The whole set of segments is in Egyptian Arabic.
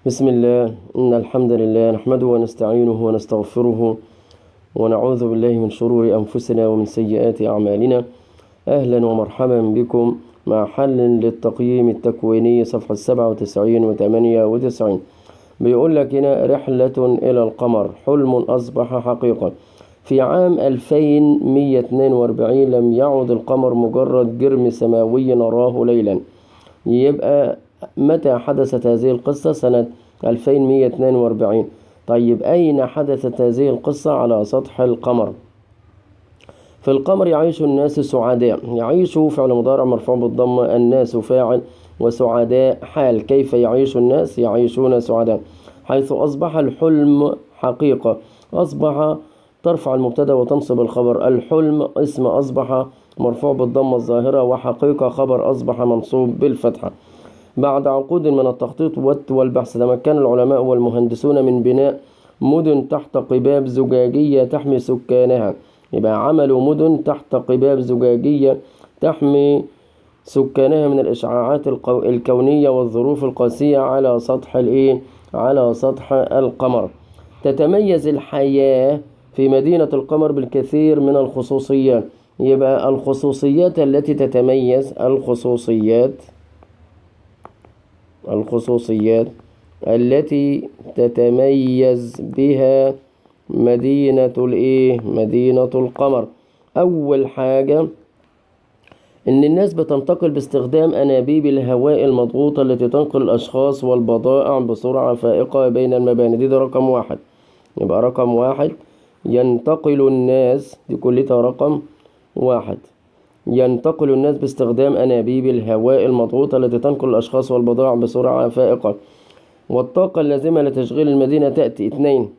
بسم الله، إن الحمد لله نحمده ونستعينه ونستغفره ونعوذ بالله من شرور أنفسنا ومن سيئات أعمالنا. أهلا ومرحبا بكم مع حل للتقييم التكويني صفحة 97 و98. بيقول لك هنا رحلة إلى القمر، حلم أصبح حقيقة. في عام 2142 لم يعد القمر مجرد جرم سماوي نراه ليلا. يبقى متى حدثت هذه القصة؟ سنة 2142. طيب أين حدثت هذه القصة؟ على سطح القمر. في القمر يعيش الناس سعداء. يعيش فعل مضارع مرفوع بالضمة، الناس فاعل، وسعداء حال. كيف يعيش الناس؟ يعيشون سعداء. حيث أصبح الحلم حقيقة. أصبح ترفع المبتدا وتنصب الخبر. الحلم اسم أصبح مرفوع بالضمة الظاهرة، وحقيقة خبر أصبح منصوب بالفتحة. بعد عقود من التخطيط والبحث تمكن العلماء والمهندسون من بناء مدن تحت قباب زجاجية تحمي سكانها. يبقى عملوا مدن تحت قباب زجاجية تحمي سكانها من الإشعاعات الكونية والظروف القاسية على سطح الإيه؟ على سطح القمر. تتميز الحياة في مدينة القمر بالكثير من الخصوصيات. يبقى الخصوصيات التي تتميز، الخصوصيات التي تتميز بها مدينة الإيه؟ مدينة القمر. أول حاجة إن الناس بتنتقل باستخدام أنابيب الهواء المضغوطة التي تنقل الأشخاص والبضائع بسرعة فائقة بين المباني. دي رقم واحد. يبقى رقم واحد ينتقل الناس، دي كلها رقم واحد، ينتقل الناس باستخدام أنابيب الهواء المضغوطة التي تنقل الأشخاص والبضائع بسرعة فائقة. والطاقة اللازمة لتشغيل المدينة تأتي، اثنين،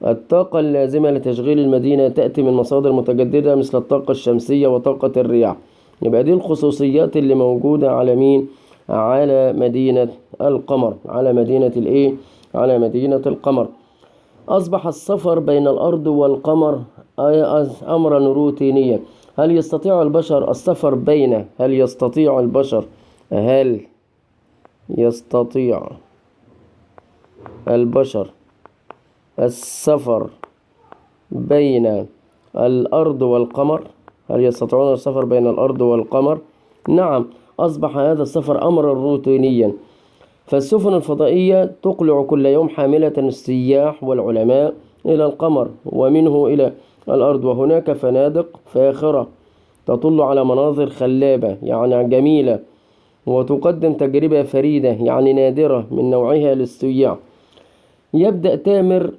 الطاقة اللازمة لتشغيل المدينة تأتي من مصادر متجددة مثل الطاقة الشمسية وطاقة الرياح. يبقى دي الخصوصيات اللي موجودة على مين؟ على مدينة القمر، على مدينة الايه؟ على مدينة القمر. أصبح السفر بين الأرض والقمر أمرا روتينيا. هل يستطيع البشر السفر بين، هل يستطيع البشر، هل يستطيع البشر السفر بين الأرض والقمر؟ هل يستطيعون السفر بين الأرض والقمر؟ نعم، أصبح هذا السفر أمرا روتينيا. فالسفن الفضائية تقلع كل يوم حاملة السياح والعلماء إلى القمر ومنه إلى الأرض، وهناك فنادق فاخرة تطل على مناظر خلابة يعني جميلة، وتقدم تجربة فريدة يعني نادرة من نوعها للسياح. يبدأ تامر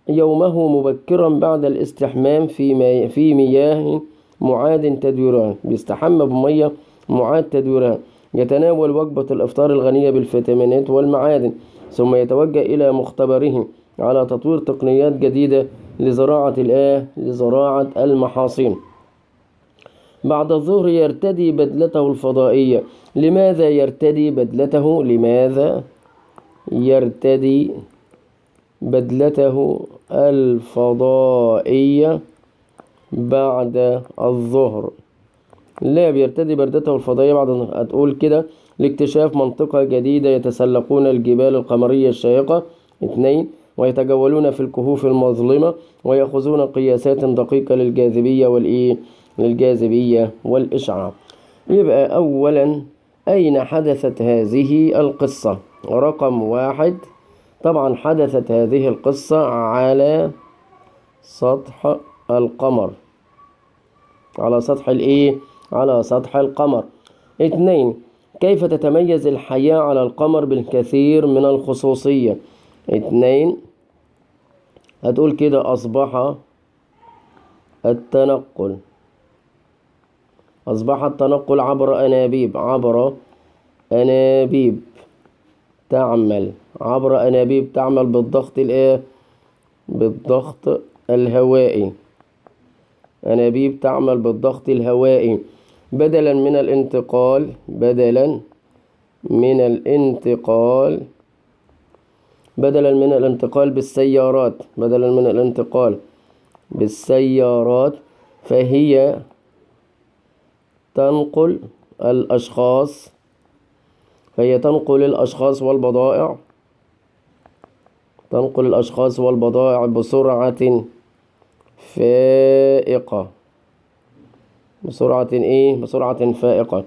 يومه مبكرا بعد الاستحمام في مياه معاد تدويرها. بيستحمى بمية معاد تدويرها. يتناول وجبة الإفطار الغنية بالفيتامينات والمعادن، ثم يتوجه إلى مختبره على تطوير تقنيات جديدة لزراعة لزراعة المحاصيل. بعد الظهر يرتدي بدلته الفضائية. لماذا يرتدي بدلته؟ لماذا يرتدي بدلته الفضائية بعد الظهر؟ لا، بيرتدي بدلته الفضائية بعد، هتقول كده لاكتشاف منطقة جديدة، يتسلقون الجبال القمرية الشاهقة، اثنين، ويتجولون في الكهوف المظلمة، ويأخذون قياسات دقيقة للجاذبية والإيه؟ للجاذبية والإشعاع. يبقى أولا أين حدثت هذه القصة؟ رقم واحد، طبعا حدثت هذه القصة على سطح القمر، على سطح الإيه؟ على سطح القمر. اثنين، كيف تتميز الحياة على القمر بالكثير من الخصوصية؟ اثنين، هتقول كده أصبح التنقل، أصبح التنقل عبر أنابيب، عبر أنابيب تعمل، عبر أنابيب تعمل بالضغط الإيه؟ بالضغط الهوائي. أنابيب تعمل بالضغط الهوائي بدلا من الانتقال، بدلا من الانتقال، بدلا من الانتقال بالسيارات، بدلا من الانتقال بالسيارات، فهي تنقل الأشخاص، فهي تنقل الأشخاص والبضائع تنقل الأشخاص والبضائع بسرعة فائقة، بسرعة إيه؟ بسرعة فائقة.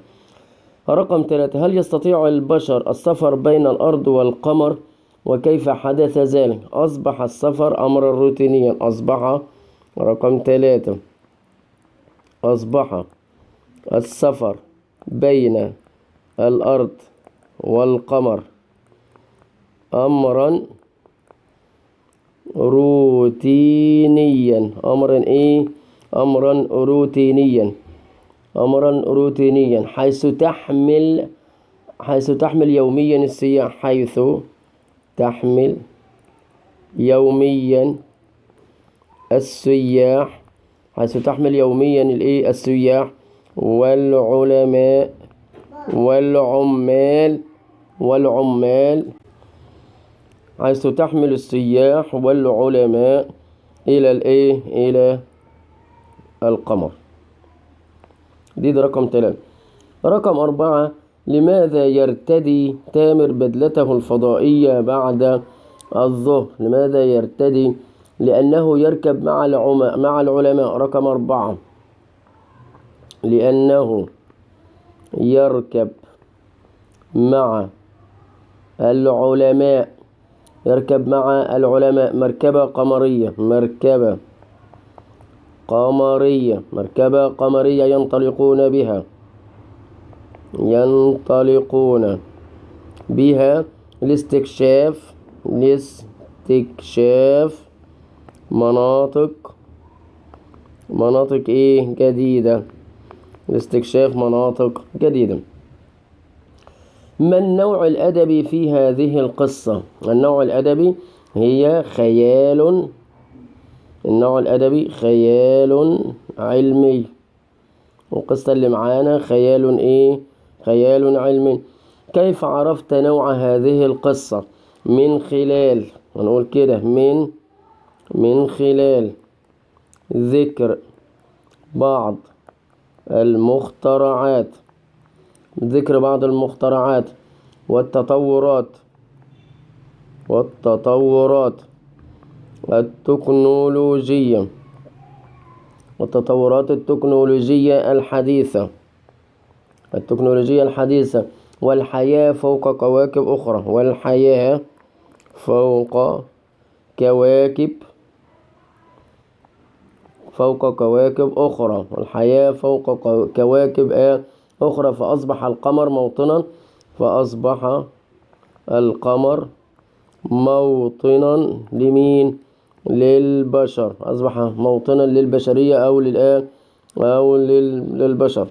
رقم 3، هل يستطيع البشر السفر بين الأرض والقمر وكيف حدث ذلك؟ أصبح السفر أمرا روتينيا. أصبح رقم 3 أصبح السفر بين الأرض والقمر أمرا روتينيا، أمرا إيه؟ أمرا روتينيا، أمرا روتينيا، حيث تحمل، حيث تحمل يوميا السياح، حيث تحمل يوميا السياح، حيث تحمل يوميا الإيه؟ السياح والعلماء والعمال، والعمال، حيث تحمل السياح والعلماء إلى الإيه؟ إلى القمر. دي رقم 3. رقم 4، لماذا يرتدي تامر بدلته الفضائية بعد الظهر؟ لماذا يرتدي؟ لأنه يركب مع العلماء. رقم 4، لأنه يركب مع العلماء، يركب مع العلماء مركبة قمرية، مركبة قمرية، مركبة قمرية ينطلقون بها، ينطلقون بها لاستكشاف، لاستكشاف مناطق، مناطق ايه؟ جديدة، لاستكشاف مناطق جديدة. ما النوع الأدبي في هذه القصة؟ النوع الأدبي هي خيال، النوع الأدبي خيال علمي، والقصة اللي معانا خيال إيه؟ خيال علمي. كيف عرفت نوع هذه القصة؟ من خلال، هنقول كده، من خلال ذكر بعض المخترعات، ذكر بعض المخترعات والتطورات، والتطورات التكنولوجية، والتطورات التكنولوجية الحديثة، التكنولوجية الحديثة، والحياة فوق كواكب أخرى، والحياة فوق كواكب، فوق كواكب أخرى، والحياة فوق كواكب أخرى. فأصبح القمر موطنا، فأصبح القمر موطنا لمين؟ للبشر، أصبح موطنا للبشرية أو للآن أو للبشر.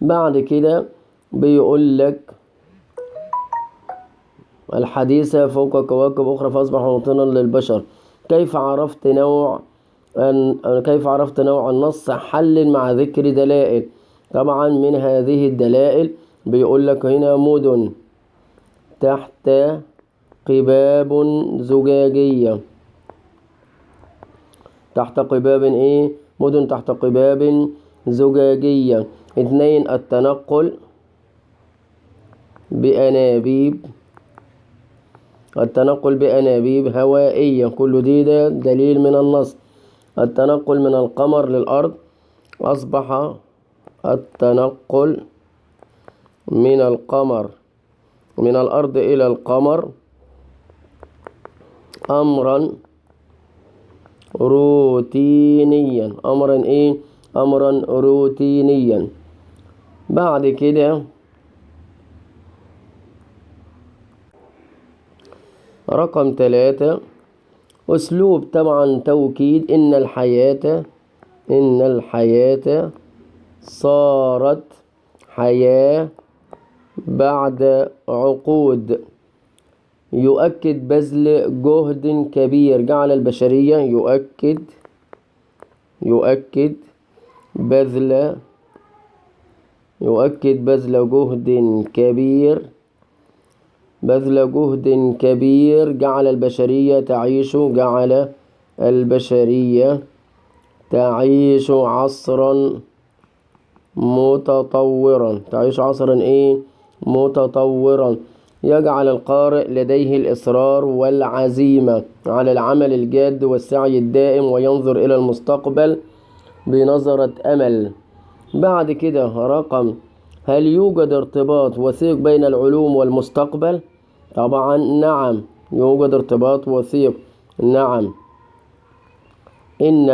بعد كده بيقول لك الحديثة فوق كواكب أخرى فأصبح موطنا للبشر. كيف عرفت نوع كيف عرفت نوع النص؟ حلل مع ذكر دلائل. طبعا من هذه الدلائل بيقول لك هنا مدن تحت قباب زجاجية، تحت قباب ايه؟ مدن تحت قباب زجاجية. 2، التنقل بأنابيب، التنقل بأنابيب هوائية، كل دي ده دليل من النص. التنقل من القمر للأرض، أصبح التنقل من القمر، من الأرض إلى القمر أمرا روتينيا، أمرا إيه؟ أمرا روتينيا. بعد كده رقم 3، أسلوب طبعا توكيد. إن الحياة، إن الحياة صارت حياة بعد عقود، يؤكد بذل جهد كبير جعل البشرية، يؤكد، يؤكد بذل، يؤكد بذل جهد كبير، بذل جهد كبير جعل البشرية تعيش، جعل البشرية تعيش عصرا متطورا، تعيش عصرا ايه؟ متطورا. يجعل القارئ لديه الإصرار والعزيمة على العمل الجاد والسعي الدائم، وينظر إلى المستقبل بنظرة أمل. بعد كده رقم، هل يوجد ارتباط وثيق بين العلوم والمستقبل؟ طبعا نعم، يوجد ارتباط وثيق. نعم، إن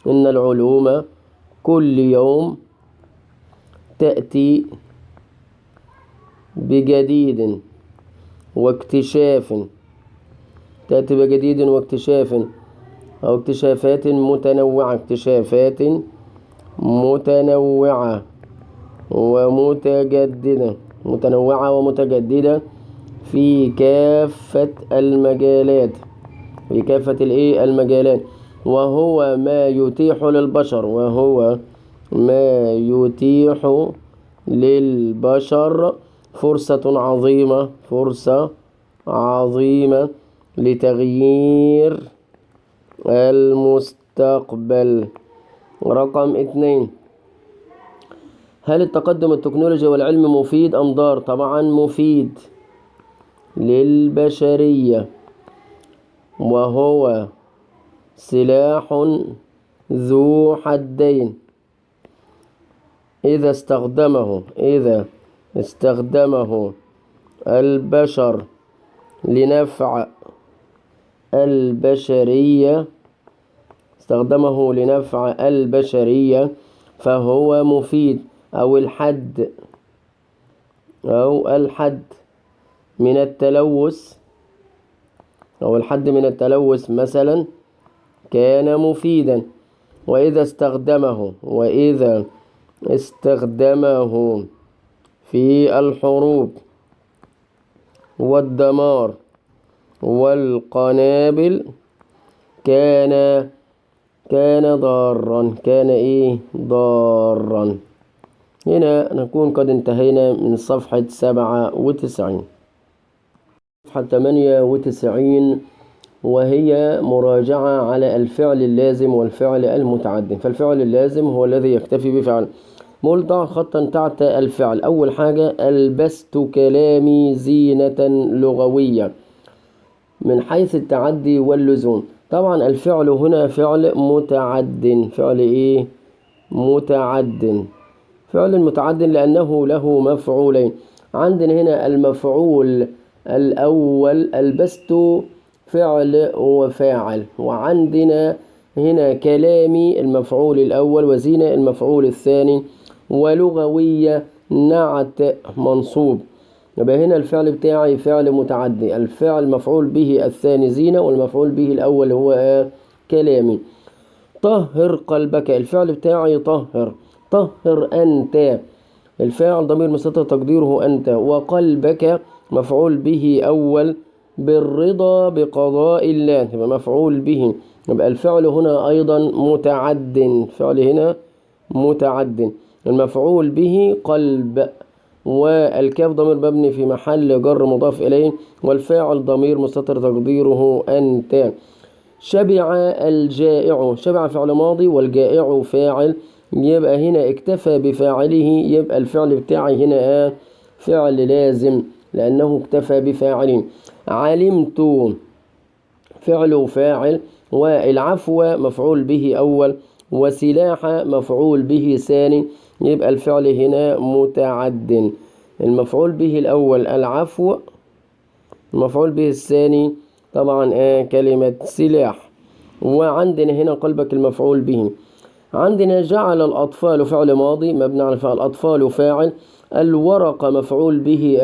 العلوم كل يوم تأتي بجديد واكتشاف، تأتي بجديد واكتشاف أو اكتشافات متنوعة، اكتشافات متنوعة ومتجددة، متنوعة ومتجددة في كافة المجالات، في كافة المجالات، وهو ما يتيح للبشر، وهو ما يتيح للبشر فرصة عظيمة، فرصة عظيمة لتغيير المستقبل. رقم 2، هل التقدم التكنولوجي والعلم مفيد أم ضار؟ طبعا مفيد للبشرية، وهو سلاح ذو حدين إذا استخدمه البشر لنفع البشرية، استخدمه لنفع البشرية فهو مفيد، أو الحد من التلوث، أو الحد من التلوث مثلا كان مفيدا. وإذا استخدمه في الحروب والدمار والقنابل كان ضارا، كان ضارا. هنا نكون قد انتهينا من صفحة 97. صفحة 98 وهي مراجعة على الفعل اللازم والفعل المتعدي. فالفعل اللازم هو الذي يكتفي بفعل. ملضع خطا تحت الفعل. أول حاجة ألبست كلامي زينة لغوية من حيث التعدي واللزوم. طبعا الفعل هنا فعل متعد، فعل متعد، فعل متعد لأنه له مفعولين. عندنا هنا المفعول الأول ألبست فعل وفاعل، وعندنا هنا كلامي المفعول الأول، وزينة المفعول الثاني، ولغوية نعت منصوب. يبقى هنا الفعل بتاعي فعل متعدي، الفعل مفعول به الثاني زينة، والمفعول به الأول هو كلامي. طهر قلبك، الفعل بتاعي طهر، طهر أنت، الفاعل ضمير مستتر تقديره أنت، وقلبك مفعول به أول بالرضا بقضاء الله، يبقى مفعول به. يبقى الفعل هنا أيضا متعد، فعل هنا متعد، المفعول به قلب، والكاف ضمير مبني في محل جر مضاف إليه، والفاعل ضمير مستتر تقديره أنت. شبع الجائع، شبع فعل ماضي والجائع فاعل، يبقى هنا اكتفى بفاعله، يبقى الفعل بتاعي هنا فعل لازم لأنه اكتفى بفاعله. علمت فعل فاعل، والعفو مفعول به أول، وسلاح مفعول به ثاني، يبقى الفعل هنا متعد. المفعول به الأول العفو، المفعول به الثاني طبعا كلمة سلاح. وعندنا هنا قلبك المفعول به. عندنا جعل الأطفال فعل ماضي مبني على فعل، الأطفال فاعل، الورقة مفعول به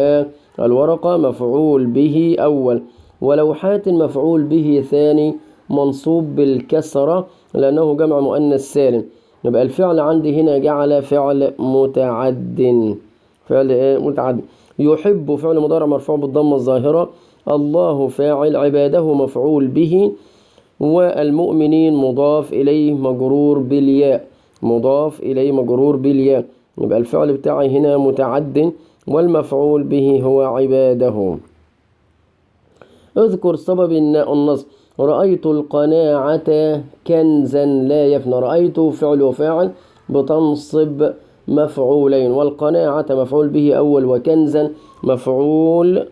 الورقة مفعول به أول، ولوحات مفعول به ثاني منصوب بالكسرة لأنه جمع مؤنث سالم. يبقى الفعل عندي هنا جعل فعل متعد، فعل متعد. يحب فعل مضارع مرفوع بالضمة الظاهرة، الله فاعل، عباده مفعول به، والمؤمنين مضاف إليه مجرور بالياء، مضاف إليه مجرور بالياء. يبقى الفعل بتاعي هنا متعد والمفعول به هو عباده. اذكر سبب النصب. رأيت القناعة كنزا لا يفنى. رأيت فعل وفاعل بتنصب مفعولين، والقناعة مفعول به أول، وكنزا مفعول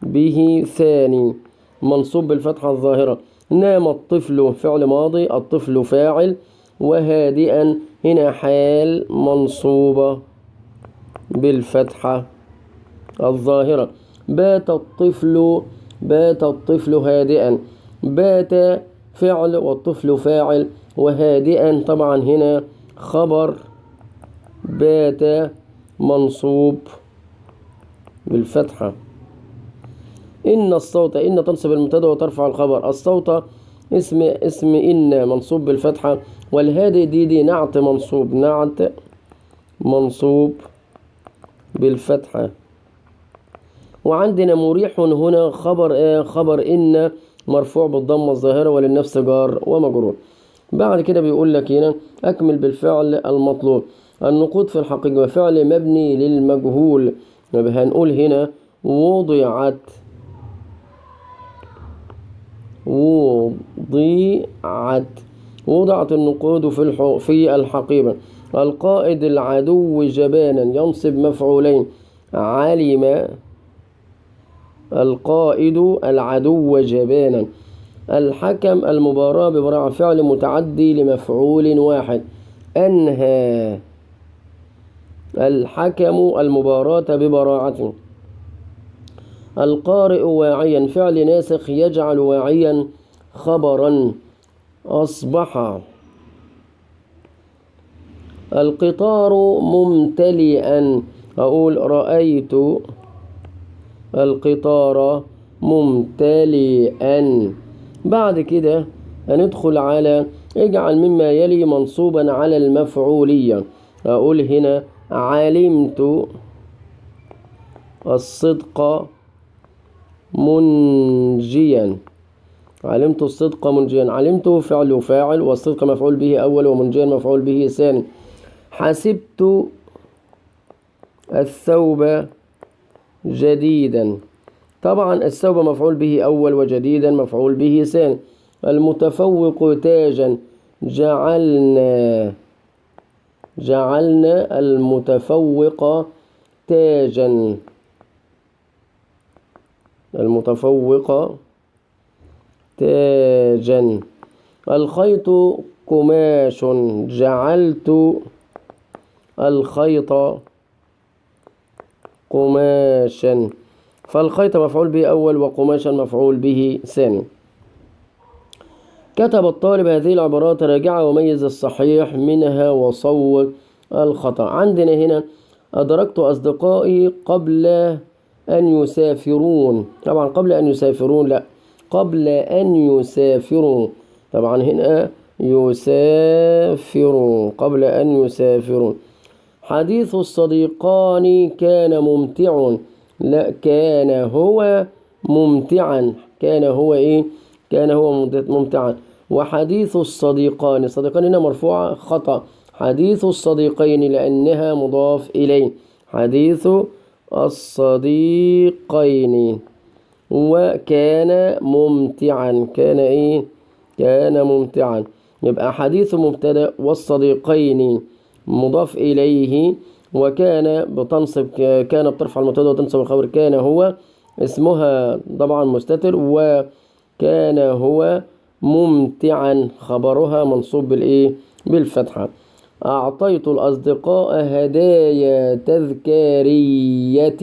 به ثاني منصوب بالفتحة الظاهرة. نام الطفل فعل ماضي، الطفل فاعل، وهادئا هنا حال منصوبة بالفتحة الظاهرة. بات الطفل، بات الطفل هادئا، بات فعل والطفل فاعل، وهادئا طبعا هنا خبر بات منصوب بالفتحة. إن الصوت، إن تنصب المبتدأ وترفع الخبر، الصوت اسم إن منصوب بالفتحة، والهادئ دي نعت منصوب، نعت منصوب بالفتحة. وعندنا مريح هنا خبر إيه؟ خبر إن مرفوع بالضمة الظاهرة وللنفس جار ومجرور. بعد كده بيقول لك هنا أكمل بالفعل المطلوب. النقود في الحقيقة فعل مبني للمجهول، هنقول هنا وضعت، وضعت النقود في الحقيبة. القائد العدو جبانا ينصب مفعولين، علم القائد العدو جبانا. الحكم المباراة ببراعة فعل متعدي لمفعول واحد، أنهى الحكم المباراة ببراعة. القارئ واعيا فعل ناسخ يجعل واعيا خبرا أصبح. القطار ممتلئا، أقول رأيت القطار ممتلئا. بعد كده هندخل على اجعل مما يلي منصوبا على المفعولية، أقول هنا علمت الصدق منجيا، علمت الصدق منجيا، علمت فعل فاعل والصدق مفعول به أول ومنجيا مفعول به ثاني. حسبت الثوب جديدا، طبعا الثوب مفعول به أول وجديدا مفعول به ثاني. المتفوق تاجا، جعلنا المتفوق تاجا، المتفوق تاجا. الخيط قماش، جعلت الخيط قماشا، فالخيط مفعول به أول وقماشا مفعول به ثاني. كتب الطالب هذه العبارات، راجعها وميز الصحيح منها وصوب الخطأ. عندنا هنا أدركت أصدقائي قبل أن يسافرون، طبعا قبل أن يسافرون، لا قبل أن يسافروا، طبعا هنا يسافروا، قبل أن يسافروا. حديث الصديقان كان ممتع، لا كان هو ممتعا، كان هو إيه؟ كان هو ممتعا. وحديث الصديقان، الصديقان هنا مرفوعة خطأ، حديث الصديقين لأنها مضاف إليه، حديث الصديقين. وكان ممتعا، كان إيه؟ كان ممتعا. يبقى حديث مبتدأ والصديقين مضاف إليه، وكان بتنصب، كان بترفع المبتدأ وتنصب الخبر، كان هو اسمها طبعا مستتر، وكان هو ممتعا خبرها منصوب بالإيه؟ بالفتحة. أعطيت الأصدقاء هدايا تذكارية،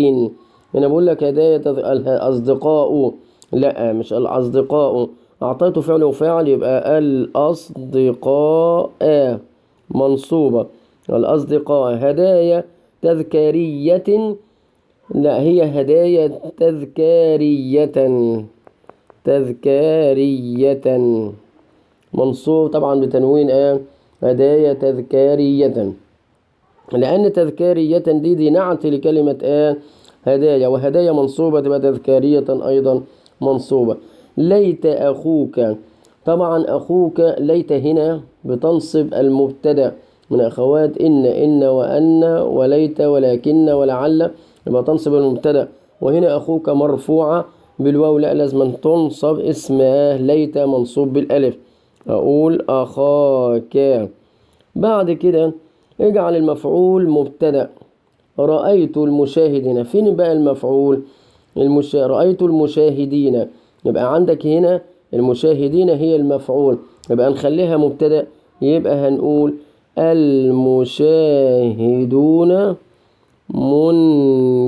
هنا بقول لك هدايا الأصدقاء، لا مش الأصدقاء، أعطيت فعل وفاعل يبقى الأصدقاء منصوبة، الأصدقاء هدايا تذكارية، لا هي هدايا تذكارية، تذكارية منصوب طبعا بتنوين هدايا تذكارية، لأن تذكارية دي نعت لكلمة هدايا، وهدايا منصوبة تبقى تذكارية أيضا منصوبة. ليت أخوك، طبعا أخوك ليت هنا بتنصب المبتدأ من أخوات إن، إن وأن وليت ولكن ولعل، يبقى تنصب المبتدأ، وهنا أخوك مرفوعة بالواو، لا لازم تنصب اسمها ليت منصوب بالألف، أقول أخاك. بعد كده اجعل المفعول مبتدأ. رأيت المشاهدين، فين بقى المفعول؟ رأيت المشاهدين، يبقى عندك هنا المشاهدين هي المفعول، يبقى نخليها مبتدأ، يبقى هنقول المشاهدون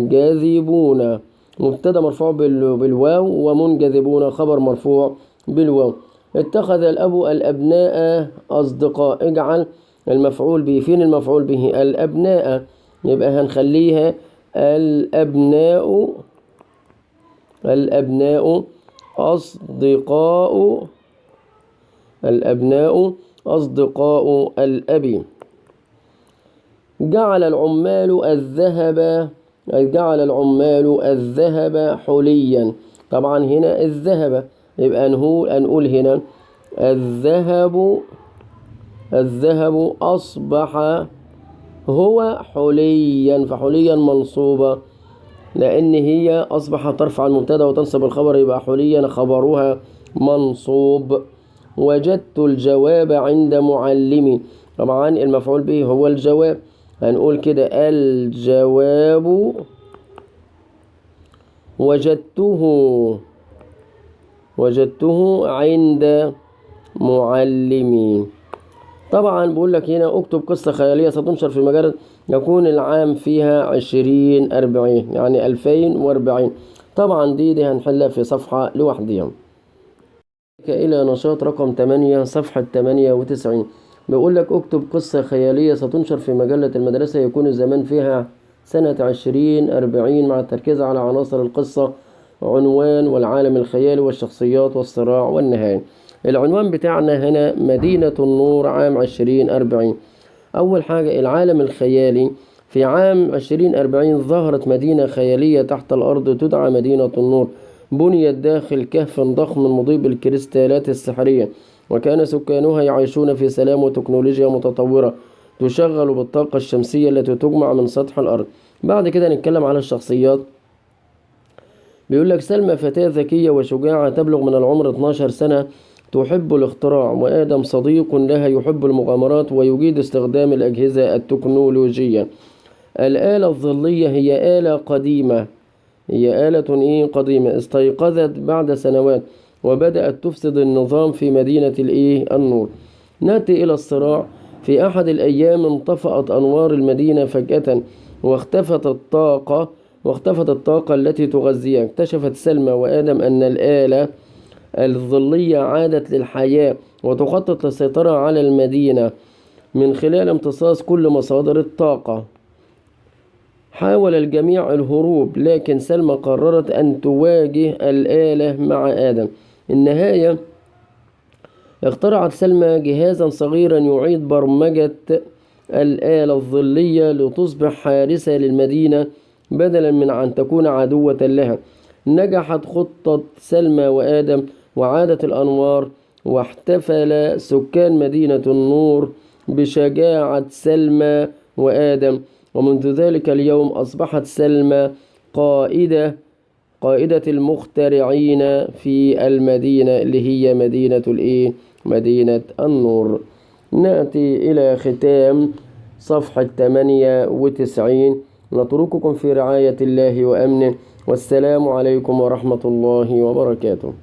منجذبون، مبتدأ مرفوع بالواو، ومنجذبون خبر مرفوع بالواو. اتخذ الأب الأبناء أصدقاء، اجعل المفعول به، فين المفعول به؟ الأبناء، يبقى هنخليها الأبناء، الأبناء أصدقاء، الأبناء أصدقاء الأب. جعل العمال الذهب، جعل العمال الذهب حليا، طبعا هنا الذهب، يبقى نقول هنا الذهب، الذهب أصبح هو حليا، فحليا منصوبة لأن هي أصبح ترفع المبتدأ وتنصب الخبر، يبقى حليا خبرها منصوب. وجدت الجواب عند معلمي، طبعا المفعول به هو الجواب، هنقول كده الجواب وجدته، وجدته عند معلمي. طبعا بقول لك هنا اكتب قصة خيالية ستنشر في مجلة يكون العام فيها 2040، يعني 2040. طبعا دي هنحلها في صفحة لوحدها. إلى نشاط رقم 8 صفحة 98، بيقول لك اكتب قصة خيالية ستنشر في مجلة المدرسة يكون الزمان فيها سنة 2040، مع التركيز على عناصر القصة، عنوان والعالم الخيالي والشخصيات والصراع والنهاية. العنوان بتاعنا هنا مدينة النور عام 2040. أول حاجة العالم الخيالي، في عام 2040 ظهرت مدينة خيالية تحت الأرض تدعى مدينة النور، بنيت داخل كهف ضخم مضيء بالكريستالات السحرية، وكان سكانها يعيشون في سلام وتكنولوجيا متطورة تشغل بالطاقة الشمسية التي تجمع من سطح الأرض. بعد كده نتكلم على الشخصيات. بيقول لك سلمى فتاة ذكية وشجاعة تبلغ من العمر 12 سنة، تحب الاختراع، وآدم صديق لها يحب المغامرات ويجيد استخدام الأجهزة التكنولوجية. الآلة الظلية هي آلة قديمة، هي آلة قديمة، استيقظت بعد سنوات وبدأت تفسد النظام في مدينة النور. نأتي إلى الصراع. في أحد الأيام انطفأت أنوار المدينة فجأة واختفت الطاقة، واختفت الطاقة التي تغذيها. اكتشفت سلمى وآدم أن الآلة الظلية عادت للحياة وتخطط للسيطرة على المدينة من خلال امتصاص كل مصادر الطاقة. حاول الجميع الهروب، لكن سلمى قررت أن تواجه الآلة مع آدم. النهاية، اخترعت سلمى جهازا صغيرا يعيد برمجة الآلة الظلية لتصبح حارسة للمدينة بدلا من أن تكون عدوة لها. نجحت خطة سلمى وآدم وعادت الأنوار، واحتفل سكان مدينة النور بشجاعة سلمى وآدم. ومنذ ذلك اليوم أصبحت سلمى قائدة المخترعين في المدينة اللي هي مدينة مدينة النور. نأتي إلى ختام صفحة 98. نترككم في رعاية الله وأمنه، والسلام عليكم ورحمة الله وبركاته.